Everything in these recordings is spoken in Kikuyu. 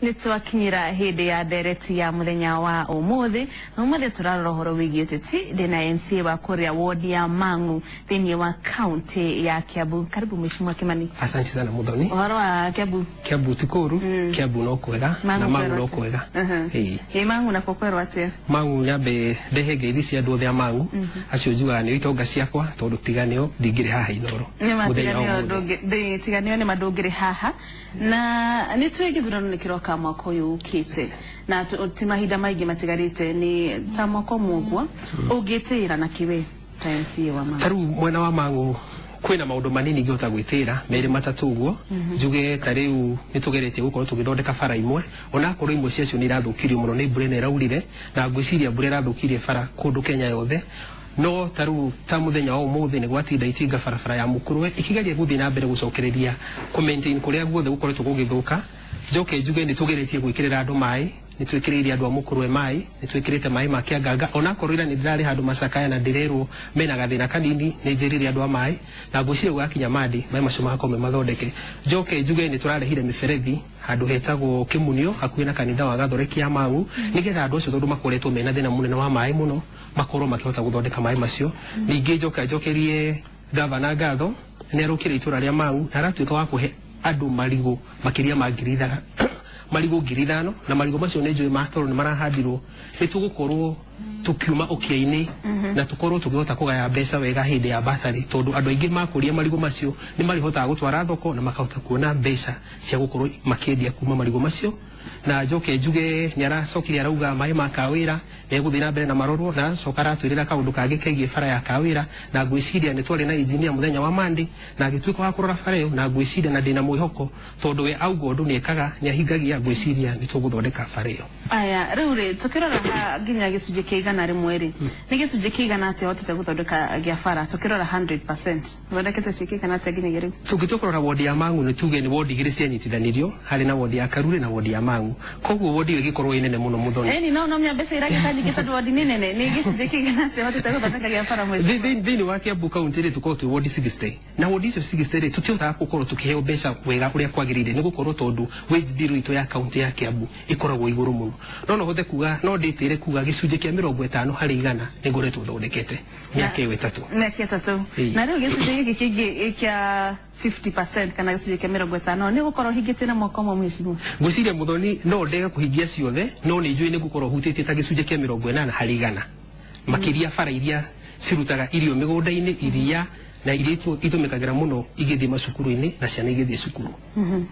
Nĩ twakinyĩra hĩndĩ ya ndereti ya mũthenya wa ũmũthĩ, na ũmũthĩ tũrarora ũhoro wĩgiĩ ũteti. Ndĩna MCA wa kũrĩa wodi ya Mang'u thĩinĩ wa kaunti ya Kiambu. Karibu, Mheshimiwa Kimani. Asante sana, Muthoni. Ũhoro wa Kiambu? Kiambu ti kũru, Kiambu no kwega na Mang'u no kwega. Ĩĩ. Ĩ Mang'u nakuo kwerwo atĩa? Mang'u, nyambe ndehe ngeithi cia andũ othe a Mang'u, acio njugaga nĩo itonga ciakwa, tondũ tiga nĩo ndingĩrĩ haha Inooro mũthenya wa ũmũthĩ. Tiganio nĩ mandũngĩrĩ haha, na nĩ tũĩ gĩthurano nĩ kĩroka mwaka ũyũ ũkĩte, na ti mahinda maingĩ matigarĩte, nĩ ta mwaka ũmwe ũguo. Ũngĩtĩĩra na kĩwe ta MCA wa Mang'u? Ta rĩu mwena wa Mang'u kwĩna maũndũ manini ingĩhota gwĩtĩra, merĩ matatũ ũguo. Njuge ta rĩu nĩ tũgeretie gũkorwo tũgĩthondeka bara imwe, onakorwo imwe ciacio nĩ irathũkirio mũno nĩ mbura ĩno ĩraurire, na ngwĩciria mbura ĩrathũkirie bara kũndũ Kenya yothe. No ta rĩu ta mũthenya wa ũmũthĩ nĩ gwatinda itinga barabara ya Mũkũrwe ikigeria gũthiĩ na mbere gũcokereria kũ maintain kũrĩa guothe gũkoretwo gũgĩthũka. Njoke njuge nĩ tũgeretie gwĩkĩrĩra andũ maĩ, nĩ twĩkĩrĩire andũ a Mũkũrwe maĩ, nĩ twĩkĩrĩte maĩ ma Kĩanganga, onakorwo ira nĩ ndĩrarĩ handũ macakaya na ndĩrerwo mena gathĩna kanini. Nĩ njĩrire andũ a maĩ na ngwĩciria gũgakinya mandi maĩ macio magakorwo me mathondeke. Njoke njuge nĩ tũrarehire mĩberethi handũ hetagwo Kĩmunio, hakuhĩ na kanitha wa Gathoreki ya Mang'u, nĩgetha andũ acio, tondũ makoretwo mena thĩna mũnene wa maĩ mũno, makorwo makĩhota gũthondeka maĩ macio. Ningĩ njoke njokerie gavana ngatho, nĩ arũkire itũra rĩa Mang'u na aratuĩka wa kũhe andũ marigũ makĩria ma 5,000, marigũ 5,000, na marigũ macio nĩ njũĩ matoro nĩ marahandirwo. Nĩ tũgũkorwo tũkiuma ũkĩa-inĩ na tũkorwo tũkĩhota kũgaya mbeca wega hĩndĩ ya basarĩ, tondũ andũ aingĩ makũria marigũ macio nĩ marĩhotaga gũtwara thoko na makahota kuona mbeca cia gũkorwo makĩendia kuma marigũ macio. Na njoke njuge nĩ aracokire arauga maĩ ma Kawĩra megũthiĩ na mbere na marorwo, na acoka aratwĩrĩra kaũndũ kangĩ kegiĩ bara ya Kawĩra, na ngwĩciria nĩ twarĩ na engineer mũthenya wa Monday na agĩtuĩka wa kũrora bara ĩyo, na ngwĩciria na ndĩna mwĩhoko, tondũ we auga ũndũ nĩ ekaga, nĩ ahingagia, ngwĩciria nĩ tũgũthondeka bara ĩyo. Aya, rĩu rĩ, tũkĩrora ha nginya gĩcunjĩ kĩa 100 rĩ, nĩ gĩcunjĩ kĩigana atĩa ũhotete gũthondeka gĩa bara? Tũkĩrora 100%, ũthondekete gĩcunjĩ kĩigana atĩa nginyagia rĩu? Tũngĩtua kũrora wodi ya Mang'u, nĩ tuge nĩ wodi igĩrĩ cianyitithanirio, harĩ na wodi ya Karure na wodi ya Mang'u, koguo wodi ĩyo ĩgĩkorwo ĩ nene mũno, Mũthoni. Ĩni no mĩa mbeca iragĩta nyingĩ tondũ wodi nĩ nene. Nĩ gĩcunjĩ kĩigana atĩa ũhotete gũthondeka gĩa bara mwezi? Thĩinĩ wa Kiambu County rĩ, tũkoragwo twĩ wodi 60, na wodi icio 60 rĩ, tũtihotaga gũkorwo tũkĩheo mbeca wega ũrĩa kwagĩrĩire, nĩ gũkorwo tondũ wage bill itũ ya county ya Kiambu ĩkoragwo igũrũ mũno. No hote kuga, no ndĩtĩre kuga gĩcunjĩ kĩa 50% nĩ ngoretwo thondekete mĩaka ĩyo 3. Mĩaka 3. Ĩĩ. Na rĩu gĩcunjĩ gĩkĩ kĩngĩ kĩa 50% kana gĩcunjĩ kĩa 50 nĩ gũkorwo hingĩtie na mwaka ũmwe, mheshimiwa? Ngwĩciria, Mũthoni, no ndege kũhingia ciothe, no nĩ njũĩ nĩ ngũkorwo hutĩtie ta gĩcunjĩ kĩa 80% makĩria, bara iria cirutaga irio mĩgũnda-inĩ, iria na iria itũmĩkagĩra mũno igĩthiĩ macukuru-inĩ na ciana igĩthiĩ cukuru.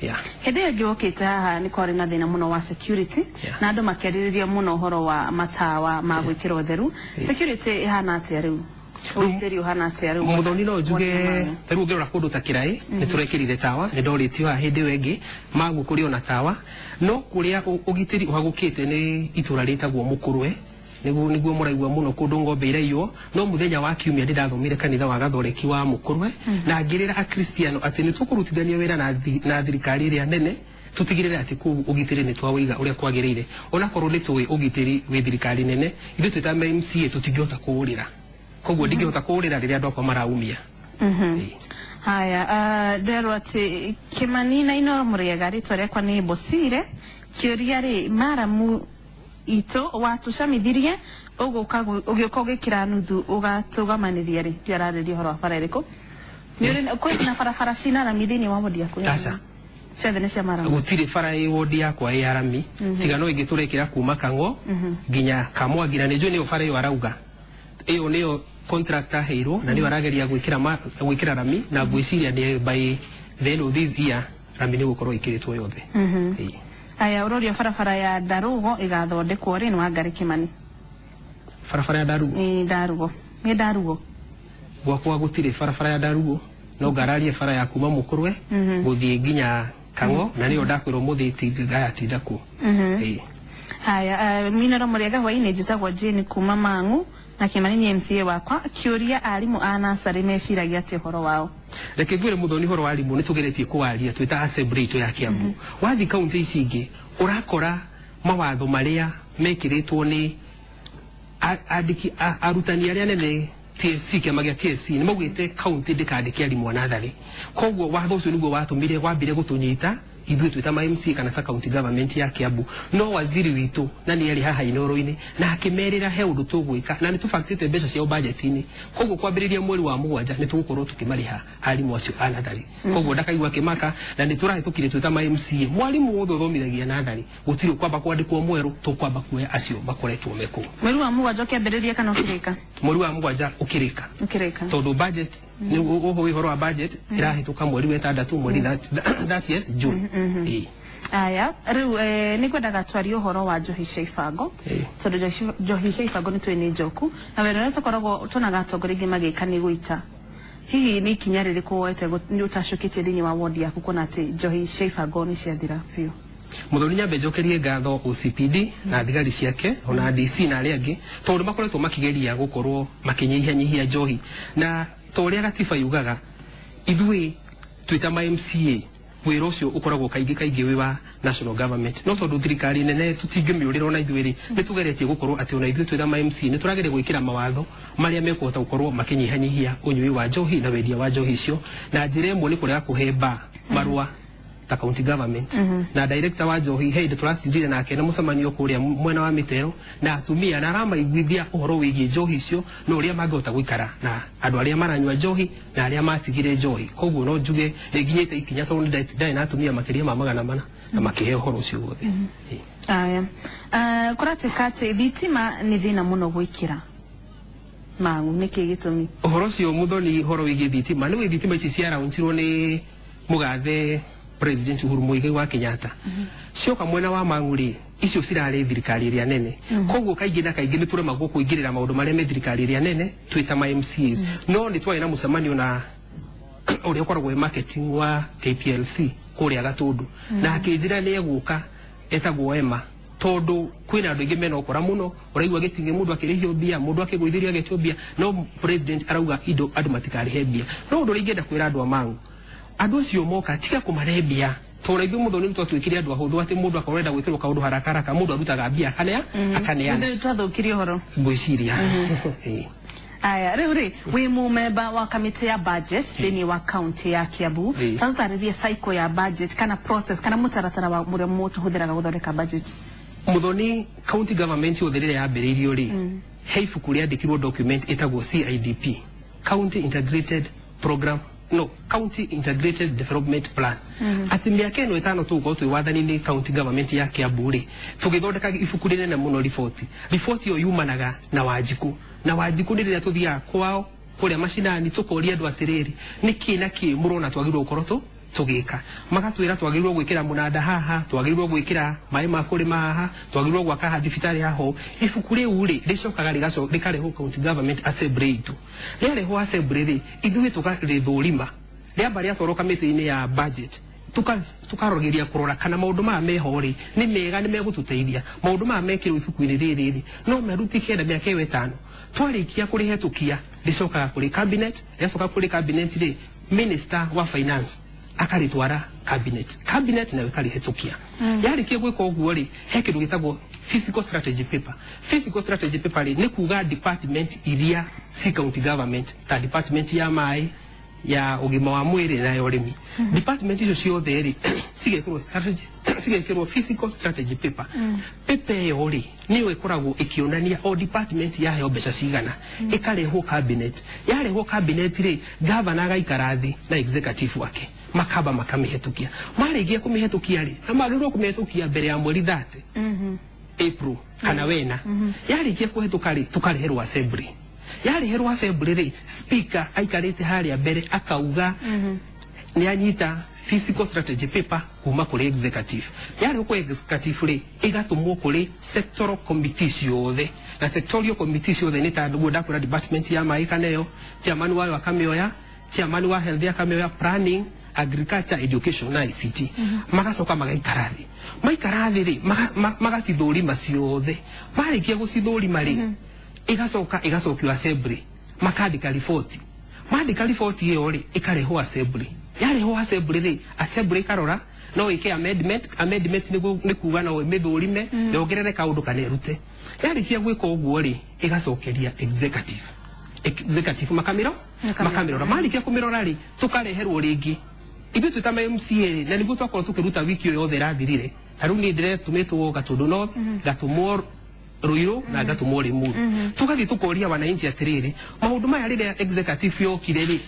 Yeah. Hĩndĩ ĩyo ĩngĩ wokĩte haha nĩ kwarĩ na thĩna mũno wa security, na andũ makĩarĩrĩria mũno ũhoro wa matawa ma gwĩkĩra ũtheru. Security ĩhana atĩa rĩu? Ũgitĩri ũhana atĩa rĩu? Mũthoni, no njuge Wodi ya Mang'u. Ta rĩu ũngĩrora kũndũ ta Kĩraĩ nĩ tũrekĩrire tawa, nĩ ndorĩtio haha hĩndĩ ĩyo ĩngĩ. Mang'u kũrĩ ona tawa, no kũrĩa ũgitĩri ũhagũkĩte nĩ itũra rĩtagwo Mũkũrwe, nĩguo mũraigua mũno kũndũ ng'ombe iraiywo. No mũthenya wa kiumia ndĩ ndathomire kanitha wa Gathoreki wa Mũkũrwe na ngĩrĩra Akristiano atĩ nĩ tũkũrutithania wĩra na thirikari ĩrĩa nene tũtigĩrĩre atĩ kũu ũgitĩri nĩ twawĩiga ũrĩa kwagĩrĩire, onakorwo nĩ tũĩ ũgitĩri wĩ thirikari nene. Ithuĩ twĩ ta MCA tũtingĩhota kũũrĩra, koguo ndingĩhota kũũrĩra rĩrĩa andũ akwa maraumia. Ĩĩ. Haya, nderwo atĩ Kĩmani na Inooro mũrĩega, rĩtwa rĩakwa nĩ Bosire. Kĩũria rĩ, maramu itũ watũcamithirie ũgũka ũgĩũka ũgĩkĩra nuthu ũgatũgamanĩria rĩ, ndiũ ararĩria ũhoro wa bara ĩrĩkũ? Kwĩ na barabara cina rami thĩinĩ wa wodi yaku? Aca. Ciothe nĩ cia maramu? Gũtirĩ bara ĩ wodi yakwa ĩ arami, tiga no ĩngĩ tũrekĩra kuma Kang'o nginya Kamwangi, na nĩ njũĩ nĩyo bara ĩyo arauga. Ĩyo nĩyo contract aheirwo na nĩyo arageria gwĩkĩra rami, na ngwĩciria nĩ by the end of this year rami nĩ gũkorwo ĩkĩrĩtwo yothe. Ĩĩ. Aya, ũrorio barabara ya Ndarugo ĩgathondekwo rĩ? Nĩ Wangarĩ Kĩmani. Barabara ya Ndarugo? Ĩ, Ndarugo, nĩ Ndarugo. Gwakwa gũtirĩ barabara ya Ndarugo, no ngararie bara ya kuma Mũkũrwe gũthiĩ nginya Kang'o, na nĩyo ndakwĩrwo mũthĩ ngayatinda kuo. Ĩĩ. Haya, Minoro mũrĩega, hwainĩ, njĩtagwo Jane kuma Mang'u na Kĩmani nĩ MCA wakwa. Kĩũria, arimũ a nasarĩ meciragia atĩ ũhoro wao? Reke ngwĩre, Mũthoni, ũhoro wa arimũ nĩ tũgeretie kũwaria twĩ ta assembly itũ ya Kiambu. Wathiĩ kaunti ici ingĩ ũrakora mawatho marĩa mekĩrĩtwo nĩ andĩki arutani arĩa nene TSC, kĩama gĩa TSC, nĩ maugĩte kaunti ndĩkandĩke arimũ a natharĩ. Koguo watho ũcio nĩguo watũmire wambire gũtũnyita. ithuĩ twĩ ta ma MCA kana ta county government ya Kiambu, no waziri witũ na nĩ arĩ haha Inooro-inĩ na akĩmerĩra he ũndũ tũgwĩka na nĩ tũbangĩte mbeca ciao budget-inĩ. Koguo kwambĩrĩria mweri wa 7 nĩ tũgũkorwo tũkĩmarĩha arimũ acio a nathari. Koguo ndakaigua akĩmaka, na nĩ tũrahĩtũkire twĩ ta ma MCA mwarimũ wothe ũthomithagia nathari gũtirĩ kwamba kwandĩkwo mwerũ, tũkwamba kuoya acio makoretwo mekũu. Mweri wa 7 ũkĩambĩrĩria kana ũkĩrĩka? Mweri wa 7 ũkĩrĩka. Ũkĩrĩka. Tondũ budget nĩ ũhoro ũhoro wa budget ĩrahĩtũka mweri wa 6, mweri 30 June. Aya, rĩu nĩ ngwendaga twarie ũhoro wa njohi cia ibango, tondũ njohi cia ibango nĩ tũĩ nĩ njoku, na wĩra ũrĩa tũkoragwo tuonaga atongoria aingĩ magĩka nĩ gũita. Hihi nĩ ikinya rĩrĩkũ woete nĩ ũtacũkĩtie thĩinĩ wa ward yaku kuona atĩ njohi cia ibango nĩ ciathira biũ? Muthoni, nyambe njokerie ngatho OCPD na thigari ciake ona DC na arĩa angĩ, tondũ makoretwo makigeria gũkorwo makĩnyihanyihia njohi, na ta ũrĩa gatiba yugaga ithuĩ twĩ ta ma MCA wĩra ũcio ũkoragwo kaingĩ kaingĩ wĩ wa national government, no tondũ thirikari nene tũtingĩmĩũrĩra ona ithuĩ rĩ, nĩ tũgeretie gũkorwo atĩ ona ithuĩ twĩ ta ma MCA nĩ tũrageria gwĩkĩra mawatho marĩa mekũhota gũkorwo makĩnyihanyihia ũnyui wa njohi na wendia wa njohi icio, na njĩra ĩmwe nĩ kũrega kũhe bar marũa ta county government. Na director wa njohi he hĩndĩ tũracindire nake na mũcemanio kũrĩa mwena wa Mĩtero na atumia, na aramaiguithia ũhoro wĩgiĩ njohi icio na ũrĩa mangĩhota gũikara na andũ arĩa maranyua njohi na arĩa matigire njohi. Koguo no njuge nĩ nginyĩte ikinya tondũ ndarĩ na atumia makĩria ma 400 na makĩheo ũhoro ũcio wothe. Aya, kũratuĩka atĩ thitima nĩ thĩna mũno gwĩkĩra Mang'u, nĩkĩ gĩtũmi? Ũhoro ũcio Muthoni, ũhoro wĩgiĩ thitima nĩ thitima ici ciaraũncirwo nĩ mũgathe President Uhuru Muigai wa Kenyatta, cioka mwena wa Mang'u rĩ, icio cirarĩ thirikari ĩrĩa nene. Koguo kaingĩ na kaingĩ nĩ tũremagwo kũingĩrĩra maũndũ marĩa me thirikari ĩrĩa nene twĩ ta ma MCAs. No nĩ twarĩ na mũcemanio na ũrĩa ũkoragwo wĩ marketing wa KPLC kũrĩa Gatũndũ, na akĩnjĩra nĩ egũka, etagwo Emma, tondũ kwĩna andũ aingĩ mena ũkora mũno, ũraigua gĩtingĩ mũndũ akĩrĩhio mbia, mũndũ akĩgũithĩrio agetio mbia, no president arauga indo andũ matikarĩhe mbia. No ũndũ ũrĩa ingĩenda kwĩra andũ a Mang'u, andũ acio moka tiga kũmarehe mbia, tondũ ithuĩ Muthoni nĩ twatuĩkire andũ ahũthũ atĩ mũndũ akorwo arenda gwĩkĩrwo kaũndũ haraka haraka, mũndũ arutaga mbia akaneana. Ithuĩ twathũkirie ũhoro ngwĩciria. Aya, rĩu rĩ wĩ mũmemba wa kamĩtĩ ya budget thĩinĩ wa county ya Kiambu, ta tũtarĩrie cycle ya budget kana process kana mũtaratara wa ũrĩa mũtũhũthĩraga gũthondeka budget. Muthoni, county government yothe rĩrĩa yambĩrĩirio rĩ, he ibuku rĩandĩkirwo document ĩtagwo CIDP, County Integrated Program, no, County Integrated Development Plan, atĩ mĩaka ĩno 5 tũgũkorwo twĩ wathani-inĩ county government ya Kiambu rĩ, tũgĩthondeka ibuku rĩnene mũno riboti. Riboti ĩyo yumanaga na Wanjikũ, na Wanjikũ nĩ rĩrĩa tũthiaga kwao kũrĩa macinani tũkoria andũ atĩrĩrĩ, nĩ kĩ na kĩ mũrona twagĩrĩirwo gũkorwo tũgĩka, magatwĩra twagĩrĩirwo gwĩkĩra mũnanda haha, twagĩrĩirwo gwĩkĩra maĩ ma kũrĩma haha, twagĩrĩirwo gwaka haha thibitarĩ haha. Ibuku rĩu rĩ rĩcokaga rĩkarehwo county government assembly itũ. Rĩarehwo assembly rĩ, ithuĩ tũkarĩthũrima, rĩamba rĩatwarwo kamĩtĩ-inĩ ya budget, tukarogeria kũrora kana maũndũ maya meho rĩ nĩ mega, nĩ megũtũteithia, maũndũ maya mekĩrwo ibuku-inĩ rĩrĩ rĩ no merutĩke na mĩaka ĩyo 5. Twarĩkia kũrĩhetũkia rĩcokaga kũrĩ cabinet, rĩacoka kũrĩ cabinet rĩ, minister wa finance akarĩtwara cabinet, cabinet nayo ĩkarĩhetũkia. Yarĩkia gwĩka ũguo rĩ, he kĩndũ gĩtagwo fiscal strategy paper. Fiscal strategy paper rĩ nĩ kuga department iria ci county government, ta department ya maĩ, ya ũgima wa mwĩrĩ na ya ũrĩmi, department icio ciothe rĩ cigekĩrwo strategy, cigekĩrwo fiscal strategy paper. Paper ĩyo rĩ nĩyo ĩkoragwo ĩkĩonania o department yaheo mbeca cigana, ĩkarehwo cabinet. Yarehwo cabinet rĩ, governor agaikara thĩ na executive wake makamba makamĩhetũkia. Marĩkia kũmĩhetũkia rĩ, na magĩrĩirwo kũmĩhetũkia mbere ya mweri 30 April kana wena. Yarĩkia kũhetũka rĩ, tũkareherwo assembly. Yareherwo assembly rĩ, speaker aikarĩte harĩa mbere akauga nĩ anyita fiscal strategy paper kuma kũrĩ executive. Yarehwo kũrĩ executive rĩ, ĩgatũmwo kũrĩ sectoral committee ciothe, na sectorial committee ciothe nĩ ta nĩguo ndakwĩra department ya maĩ kaneo chairman wayo akamĩoya, chairman wa health akamĩoya, planning, agriculture, education na ICT. Magacoka magaikara thĩ, maikara thĩ rĩ, magacithũrima ciothe. Marĩkia gũcithũrima rĩ, ĩgacoka ĩgacokio assembly, makandĩka riboti. Mandĩka riboti ĩyo rĩ, ĩkarehwo assembly. Yarehwo assembly rĩ, assembly ĩkarora no ĩke amendment. Amendment nĩ kuga no ĩmĩthũrime, yongerere kaũndũ kana ĩrute. Yarĩkia gwĩka ũguo rĩ, ĩgacokeria executive, executive makamĩro makamĩrora. Marĩkia kũmĩrora rĩ, tũkareherwo rĩngĩ Ithuĩ twĩ ta ma MCA na nĩguo twakorwo tũkĩruta wiki ĩyo yothe ĩrathirire. Ta rĩu niĩ ndĩretũmĩtwo Gatũndũ North, ngatũmwo Ruiru na ngatũmwo Limuru. Tũgathiĩ tũkoria wananchi atĩrĩrĩ, maũndũ maya rĩrĩa executive yokire rĩ,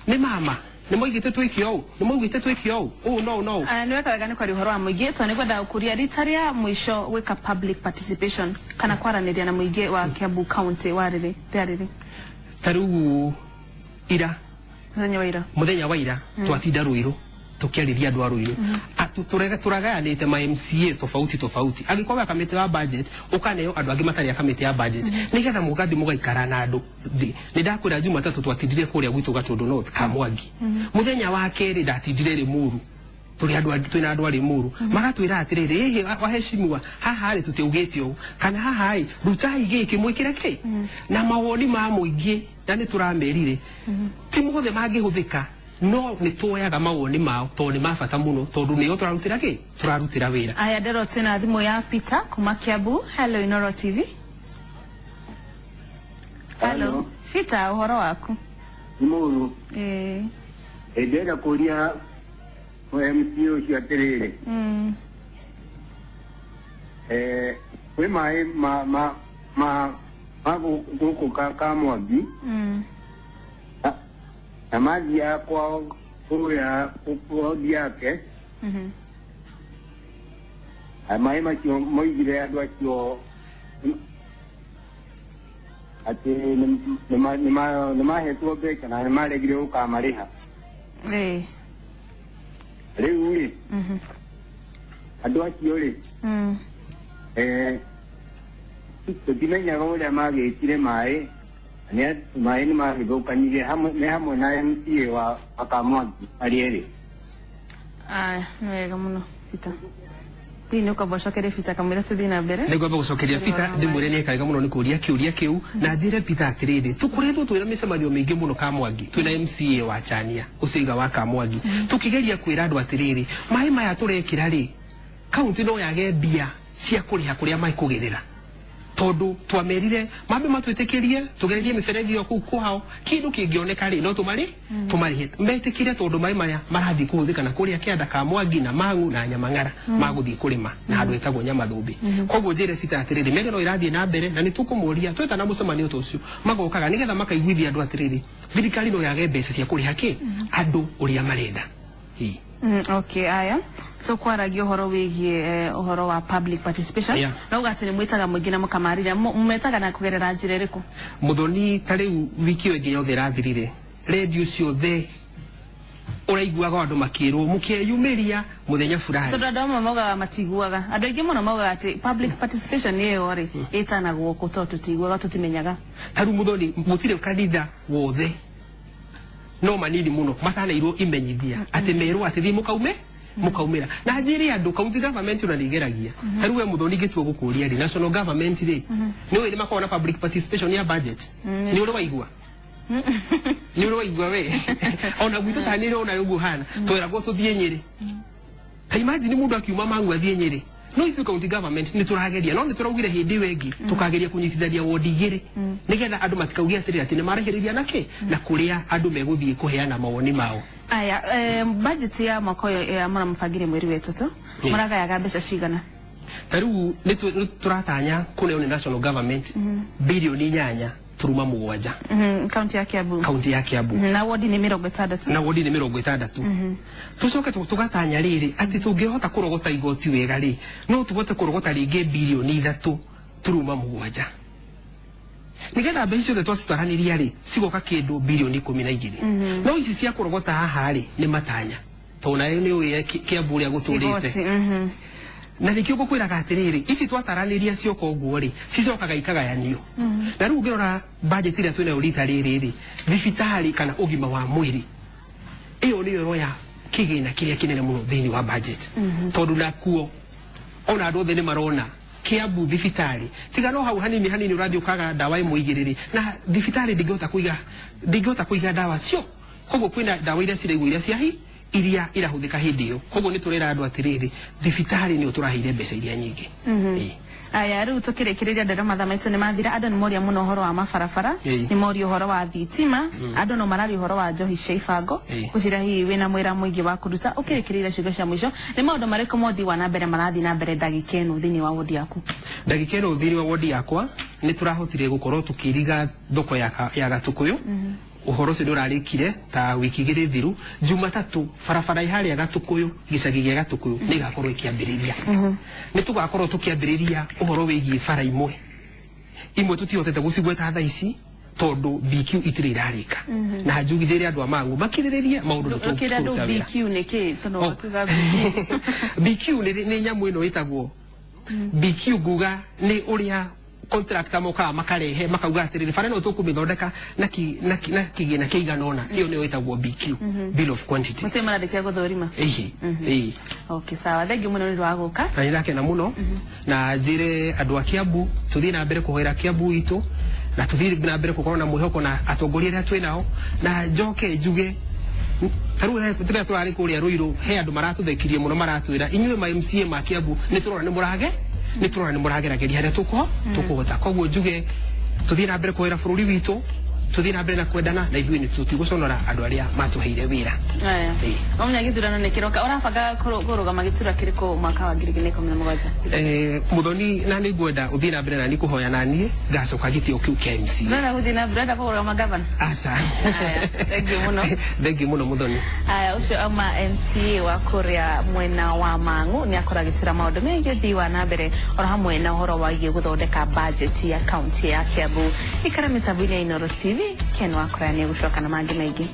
nĩ mama nĩ moigĩte twĩke ũũ, nĩ moigĩte twĩke ũũ, ũũ no no. Nĩ weka wega nĩ kwaria ũhoro wa mũingĩ, tondũ nĩ ngwenda gũkũria rita rĩa mũico gwĩka public participation kana kwaranĩria na mũingĩ wa Kiambu County warĩrĩ rĩarĩrĩ? Ta rĩu ira, Mũthenya wa ira. Mũthenya wa ira twatinda Ruiru tukiarĩria andũ a Ruiru. Tũragayanĩte ma MCA tofauti tofauti, angĩkorwo wa kamĩtĩ wa budget ũkaneo andũ angĩ matarĩ a kamĩtĩ ya budget, nĩgetha mũgathiĩ mũgaikara na andũ thĩ. Nĩ ndakwĩra Jumatatũ twatindire kũrĩa gwitũ Gatũndũ North Kamwangi. Mũthenya wa kerĩ ndatindire Limuru, tũrĩ andũ twĩna andũ a Limuru, magatwĩra atĩrĩrĩ, ĩhĩ waheshimiwa, haha rĩ tũtiaugĩte ũũ, kana haha rĩ rutai gĩkĩ mwĩkĩre kĩ na mawoni ma mũingĩ. Na nĩ tũramerire ti mothe mangĩhũthĩka, no nĩ tuoyaga mawoni mao tondũ nĩ ma bata mũno, tondũ nĩo tũrarutĩra kĩ, tũrarutĩra wĩra. Aya, ndĩro twĩna thimũ ya Peter kuma Kiambu. Hello, Inoro TV. Hello Peter, ũhoro waku? Nĩ mũru. Ĩĩ. Ndĩrenda kũria MC ũcio atĩrĩrĩ, kwĩ maĩ ma gũkũ ka Mwangi, na mathiaga kwao kũrĩa wodi yake, na maĩ macio moigire andũ acio atĩ nĩ mahetwo mbeca na nĩ maregire gũkamarĩha. Rĩu rĩ, andũ acio rĩ, tũtimenyaga ũrĩa magĩtire maĩ, maĩ nĩ magĩthũkanire hamwe nĩ hamwe na MCA wa Kamwangi arĩ erĩ. Aya, nĩ wega mũno Peter. Thiĩ nĩ ũkamba ũcokerie Peter kamũira tũthiĩ na mbere. Nĩ ngwamba gũcokeria Peter, ndĩmwĩre nĩ ekaga mũno nĩ kũria kĩũria kĩu, na njĩre Peter atĩrĩrĩ, tũkoretwo twĩna mĩcemanio mĩingĩ mũno Kamwangi, twĩna MCA wa Chania ũcio iga wa Kamwangi, tũkĩgeria kwĩra andũ atĩrĩrĩ, maĩ maya tũrekĩra rĩ, kaunti no yage mbia cia kũrĩha kũrĩa mekũgerera, tondũ twamerire mambe matwĩtĩkĩrie tũgererie mĩberethi ĩyo kũu kwao, kĩndũ kĩngĩoneka rĩ, no tũmarĩ tũmarĩhe metĩkĩre, tondũ maĩ maya marathiĩ kũhũthĩka na kũrĩa kĩanda ka Mwangi na Mang'u na Nyamang'ara magũthiĩ kũrĩma na handũ hetagwo Nyamathũmbĩ. Koguo njĩre Peter atĩrĩrĩ, mĩario no ĩrathiĩ na mbere, na nĩ tũkũmũria twetana mũcemanio ta ũcio magokaga nĩgetha makaiguithia andũ atĩrĩrĩ, thirikari no yage mbeca cia kũrĩha kĩ andũ ũrĩa marenda. Ĩĩ. Okay, aya so kwaragia ũhoro wĩgiĩ ũhoro wa public participation, na uga atĩ nĩ mwĩtaga mũingĩ na mũkamarĩria. Mwetaga na kũgerera njĩra ĩrĩkũ? Muthoni, ta rĩu wiki ĩyo ĩngĩ yothe ĩrathirire, redio ciothe ũraiguaga andũ makĩrwo mũkeyumĩria mũthenya fulani. Tondũ andũ amwe maugaga matiguaga, andũ aingĩ mũno maugaga atĩ public participation ĩyo rĩ ĩtanagwo kũ, tondũ tũtiguaga, tũtimenyaga. Ta rĩu Muthoni, gũtirĩ kanitha wothe, no manini mũno matanairwo imenyithia atĩ merwo atĩ thiĩ mũkaume mũkaumĩra. Na njĩre andũ, county government ona nĩ igeragia. Ta rĩu we Muthoni, ingĩtua gũkũria rĩ, national government rĩ, nĩ ũĩ nĩ makoragwo na public participation ya budget? Nĩ ũrĩ waigua? Nĩ ũrĩ waigua we? Ona gwitũ ta nĩ ona ũguo hana tweragwo tũthiĩ Nyĩrĩ. Ta imagine mũndũ akiuma Mang'u athiĩ Nyĩrĩ. No ithuĩ county government nĩ tũrageria, no nĩ tũraugire hĩndĩ ĩyo ĩngĩ tũkageria kũnyitithania wondi igĩrĩ, nĩgetha andũ matikauge atĩrĩrĩ atĩ nĩ marahĩrĩria nakĩ na kũrĩa andũ megũthiĩ kũheana mawoni mao. Aya, budget ya mwaka ũyũ mũramũbangire mweri wa ĩtatũ, mũragayaga mbeca cigana? Ta rĩu nĩ tũratanya kũneo nĩ national government 8.7 bilioni. Kaunti ya Kiambu? Kaunti ya Kiambu. Na wodi nĩ 60? Na wodi nĩ 60. Tũcoke tũgatanya rĩrĩ atĩ tũngĩhota kũrogota igoti wega rĩ, no tũhote kũrogota rĩngĩ 3.7 bilioni, nĩgetha mbeca ciothe twacitaranĩria rĩ, cigoka kĩndũ 12 bilioni. No ici cia kũrogota haha rĩ, nĩ matanya, tondũ nayo nĩ ũĩ Kiambu ũrĩa gũtũrĩte. Igoti. Na nĩkĩo ngũkwĩraga atĩrĩrĩ, ici twataranĩria cioka ũguo rĩ, cicokaga ikagayanio. Na rĩu ũngĩrora budget ĩrĩa twĩnayo rita rĩrĩ rĩ, thibitarĩ kana ũgima wa mwĩrĩ, ĩyo nĩyo ĩroya kĩgĩna kĩrĩa kĩnene mũno thĩinĩ wa budget, tondũ nakuo ona andũ othe nĩ marona Kiambu thibitarĩ, tiga no hau hanini hanini ũrathiĩ ũkaga ndawa ĩmwe igĩrĩ rĩ, na thibitarĩ ndĩngĩhota kũiga ndawa cio. Koguo kwĩna ndawa iria ciraigwo iria cia hi iria irahuthika hindi iyo. Koguo ni turera andu atiriri, thibitari ni turaheire mbeca iria nyingi. Aya, riu tukirikiria ndero mathaa maitu ni mathira. Andu ni moria muno uhoro wa mabarabara, ni moria uhoro wa thitima, andu no mararia uhoro wa njohi cia ibango. Gucira hihi wina mwira muingi wa kuruta. Ukirikiriria ciugo cia mwico, ni maundu mariku mothi wa na mbere marathi na mbere ndagika ino thiini wa wodi yaku? Ndagika ino thiini wa wodi yakwa ni turahotire gukorwo tukiriga thoko ya Gatukuyu. Uhoro ucio ndurarikire ta wiki igiri thiru. Jumatatu barabara iharia Gatukuyu, gicagi gia Gatukuyu, ni igakorwo ikiambiriria. Ni tugakorwo tukiambiriria uhoro wigie bara imwe imwe tutihotete gucigweta thaa ici tondu BQ itire irarika. Na njugi njire andu a Mang'u makiriririe maundu ni tũkũruta wĩra. BQ nĩ kĩ? Tondu wakiuga BQ nĩ nyamũ ĩno ĩtagwo BQ, nguga nĩ ũrĩa contractor mokaga makarehe makauga atiriri bara ĩno tũkũmĩthondeka na kĩgĩna kĩigana ũna. Ĩyo nĩyo ĩtagwo BQ, bill of quantity. Mũtirĩ marandĩkia gũthũrima? Ĩĩ. Okay, sawa, thengiũ mũno nĩ ũndũ wa gũka. Na nĩndakena mũno, na njĩre andũ a Kiambu tũthiĩ na mbere kũhoera Kiambu itũ, na tũthiĩ na mbere gũkorwo na mwĩhoko na atongoria arĩa twĩ nao. Na njoke njuge tarĩu rĩrĩa tũrarĩ kũrĩa Ruiru, he andũ maratũthekirie mũno, maratwĩra inyuĩ ma MCA ma Kiambu nĩ tũrona nĩ mũrage, nĩ tũrona nĩ mũragerageria harĩa tũkũhota. Koguo njuge tũthiĩ na mbere kũhoera bũrũri witũ, tũthiĩ na mbere na kwendana, na ithuĩ nĩ tũtigũconora andũ arĩa matũheire wĩra. Wamenya gĩthurano nĩ kĩroka, ũrabanga kũrũgama gĩturwa kĩrĩkũ mwaka wa 2017? Muthoni, na nĩ ngwenda ũthiĩ na mbere na niĩ kũhoya, na niĩ ngacoka gĩtĩo kĩu kĩa MCA. Ndũrenda gũthiĩ na mbere, ũrenda kũrũgama gavana? Aca. Thengiũ mũno. Thengiũ mũno Muthoni. Aya, ũcio auma MCA wa kũrĩa mwena wa Mang'u, nĩ akoragĩtĩra maũndũ megiĩ ũthii wa na mbere oro hamwe na ũhoro wĩgiĩ gũthondeka budget ya kaunti ya Kiambu. Ikara mĩtambo-inĩ ya Inooro TV, Ken Wakora nĩ egũcoka na mangĩ maingĩ.